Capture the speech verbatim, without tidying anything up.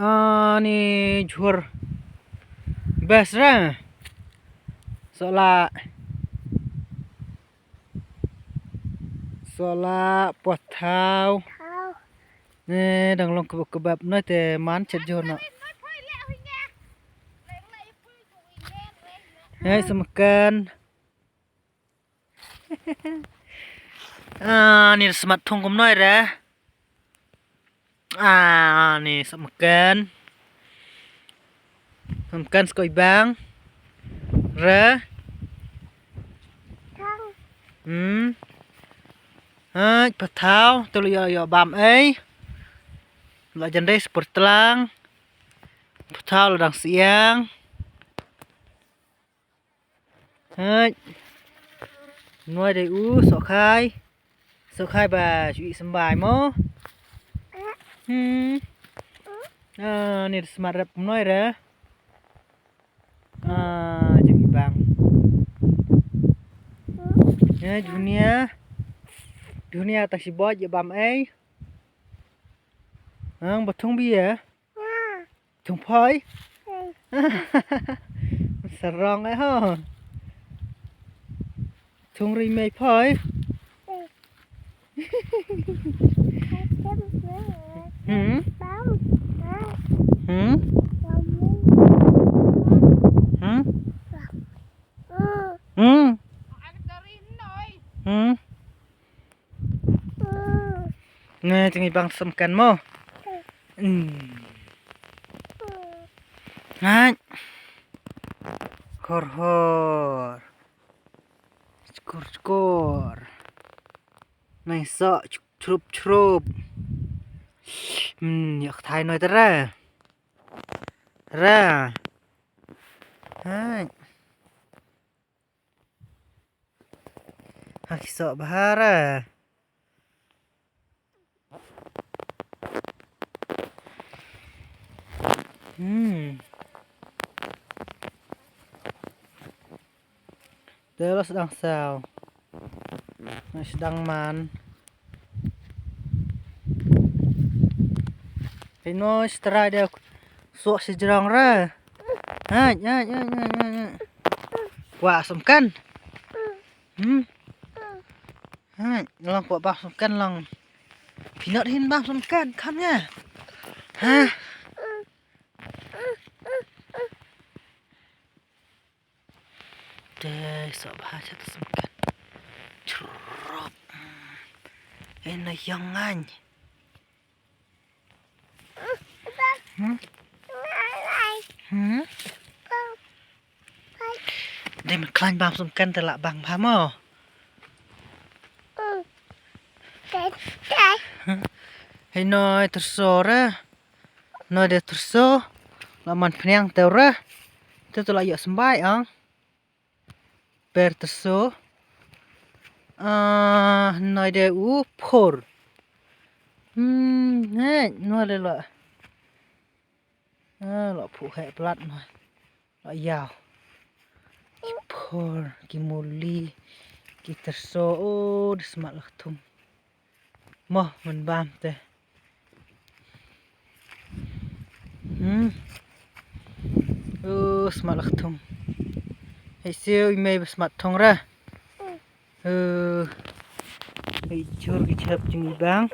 Ani jhur. Best re. Sohla. Sohla, poh thaw. Thaw. Ne dang long kebab kebab noi te man chet jhur noh. Hei, smakan. Ah, ni smat thung kumnoi re. Ah, ni smakan. Smakan skoi bang. Re. Hmm. Hai, pathaw, tu lo yo yo bam ei. Lo jan dei spur tlang. Pathaw lo dang siang. Hai. Noi dei u sohkhai. Sohkhai ba shui sembai mo. Hmm. Ah, ni smat rep noi re. Ah, jing bang. Ya, dunia. Dunia ta si boj ya bam ei. Ang batung bi ya. Thung phai. Sarong eh ho. Thung ri mei phai. Hmm. Hmm. Hmm. Hmm. Hmm. Nge, jing bang smakan mo. Hmm. Ngai. Hor hor. Chkur chkur. Nai so chrup chrup. Hmm, yak thai noi tara. Ra. Hai. Ha ki soh bha ra. Hmm. Te la sdang saw. Sdang man. Pino stra de sok si jrong ra. Hai, hai, hai, hai, hai. Kwah smakan. Hmm. Hai, long kwah bam smakan long. Pinot hin bam smakan kan nga. Ha. Te sok bha cha ta smakan. Chrup. Ena yang ngan. Hmm? Hmm? Dei me klan bam smakan te la bang bha mo. Hei noi terso re. Noi de terso. La man pniang te re. Te tu la yok sembai ang. Per terso. Ah, noi de u por. Hmm, hei, noi de la. Ah, la pu hei plat noi. La yaw. Ki por, ki muli, ki terso, oh, de smat la thum. Mo, men bam te. Hmm. Oh, smat la thum. Hei siu i mei ba smat thong ra. Oh. Hei chur ki chap jing i bang.